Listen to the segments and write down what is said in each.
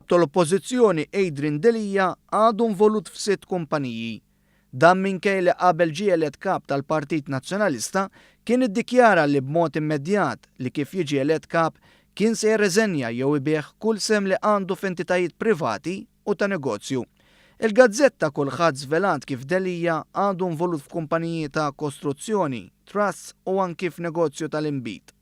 Il-Kap tal-Oppożizzjoni Adrian Delia għadu involut f'sitt kumpaniji. Dan minkejja li qabel ġie elett Kap tal-Partit Nazzjonalista kien iddikjara li b'mod immedjat li kif jiġi elett Kap kien se jirreżenja jew ibigħ kull sehem li għandu f'entitajiet privati u ta' negozju. Il-gazzetta Kulħadd żvelat kif Delia għadu involut f'kumpaniji ta' kostruzzjoni, trusts u anki f'negozju tal-inbid.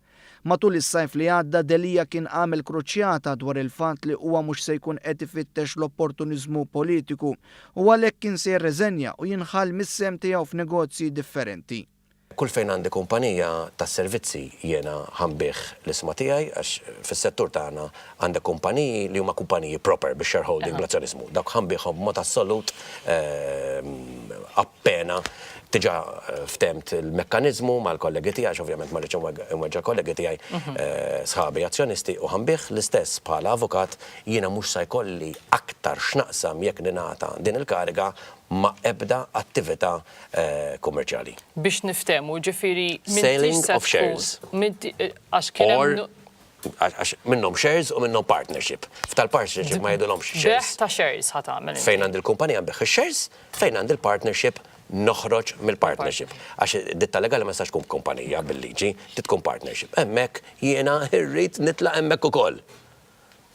Matul is-sajf li għadda Delia kien għamel kruċjata dwar il-fatt li huwa mhux se jkun qed ifittex l-opportuniżmu politiku u għalhekk kien se jirreżenja u jinħall mis-sehem tiegħu f'negozji differenti. Kull fejn għandi kumpanija tas-servizzi jiena ħa nbigħ l-isma tiegħi għax fis-settur tagħna għandek kumpaniji li huma kumpaniji proper bix-shareholding bl-azzjoniżmu. Dawk ħa nbigħhom b'mod assolut appena diġà ftemt il-mekkaniżmu mal-kollegi tiegħi għax ovvjament ma rridx inweġġa' l-kollegi tiegħi sħabi azzjonisti u ħa nbigħ l-istess bħala avukat jiena mhux sa jkolli aktar x'naqsam jekk ningħata din il-kariga ma' ebda attività kummerċjali. Biex niftehmu, ġifieri m'intix Selling se of tkun shares. m'inti għax kien hemm Or nu għax minnhom shares u minnhom partnership. F'tal-partnership ma jgħidulhomx shares. Bejgħ ta' shares ħa tagħmel inti. Fejn għandi l-kumpanija nbigħ ix-shares, fejn għandi l-partnership noħroġ mill-partnership. Għax ditta legali ma tistax tkun kumpanija bil-liġi, trid tkun partnership. Hemmhekk jiena rrid nitlaq hemmhekk ukoll.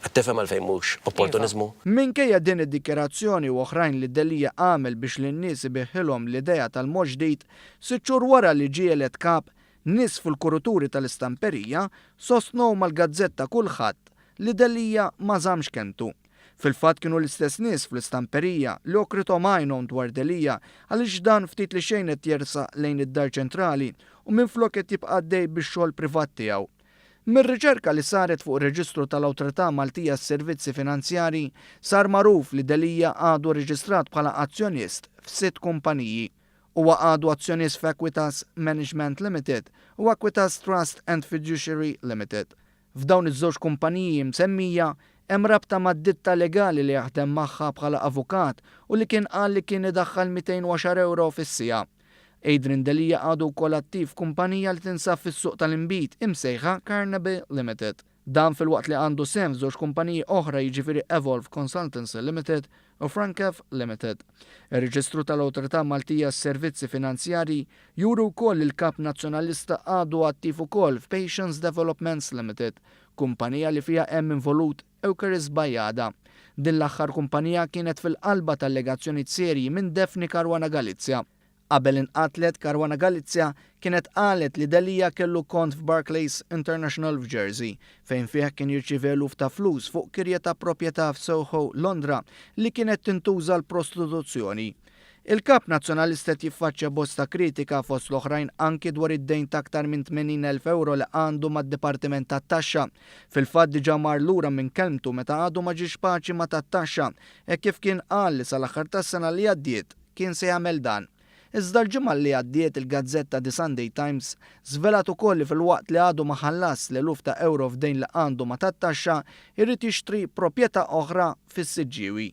Qed tifhem għalfejn mhux opportuniżmu? Minkejja din id-dikjarazzjoni u oħrajn li Delia għamel biex lin-nies ibiħħilhom l-idea tal-mod ġdid, sitt xhur wara li ġie elett Kap, nies fil-kuruturi tal-istamperija sostnew mal-gazzetta Kulħadd li Delia ma żammx kelmtu. Fil-fatt kienu l-istess nies fl-istamperija li għokrithom għajnhom dwar Delia għaliex dan ftit li xejn qed jersaq lejn id-Dar Ċentrali u minflok qed jibqa' għaddej bix-xogħol privat tiegħu. Mir-riċerka li saret fuq ir-reġistru tal-Awtorità Maltija għas-Servizzi Finanzjarji sar magħruf li Delia għadu rreġistrat bħala azzjonist f'sitt kumpaniji. Huwa għadu azzjonist f'Equitas Management Limited u Equitas Trust and Fiduciary Limited. F'dawn iż-żewġ kumpaniji msemmija hemm rabta mad-ditta legali li jaħdem magħha bħala avukat u li kien qal li kien idaħħal 210 ewro fis-siegħa. Adrian Delia għadu wkoll attiv f'kumpanija li tinsab fis-suq tal-inbid imsejħa Carnaby Limited. Dan filwaqt li għandu sehem f'żewġ kumpaniji oħra jiġifieri Evolve Consultancy Limited u Frankev Limited. Ir-Reġistru tal-Awtorità Maltija għas-Servizzi Finanzjarji juri wkoll li l-Kap Nazzjonalista għadu attiv ukoll f'Patience Developments Limited, kumpanija li fiha hemm involut Eucharist Bajada. Din l-aħħar kumpanija kienet fil-qalba ta' allegazzjonijiet serji minn Daphne Caruana Galizia. Qabel inqatlet, Caruana Galizia kienet qalet li Delia kellu kont f'Barclays International f'Jersey, fejn fih kien jirċievi eluf ta' flus fuq kirja ta' proprjetà f'Soho, Londra, li kienet tintuża għall-prostituzzjoni. Il-Kap Nazzjonalista qed jiffaċċja bosta kritika fost l-oħrajn anki dwar id-dejn ta' aktar minn 80,000 ewro li għandu mad-Dipartiment tat-Taxxa. Fil-fatt diġà mar lura minn kelmtu meta għadu ma ġiex paċi ma' tat-taxxa hekk kif kien qal li sal-aħħar tas-sena li għaddiet kien se jagħmel dan. Iżda l-ġimgħa li għaddiet il-gazzetta The Sunday Times żvelat ukoll li filwaqt li għadu ma ħallasx l-eluf ta' ewro f'dejn li għandu ma' tat-taxxa, irid jixtri proprjetà oħra fis-Siġġiewi.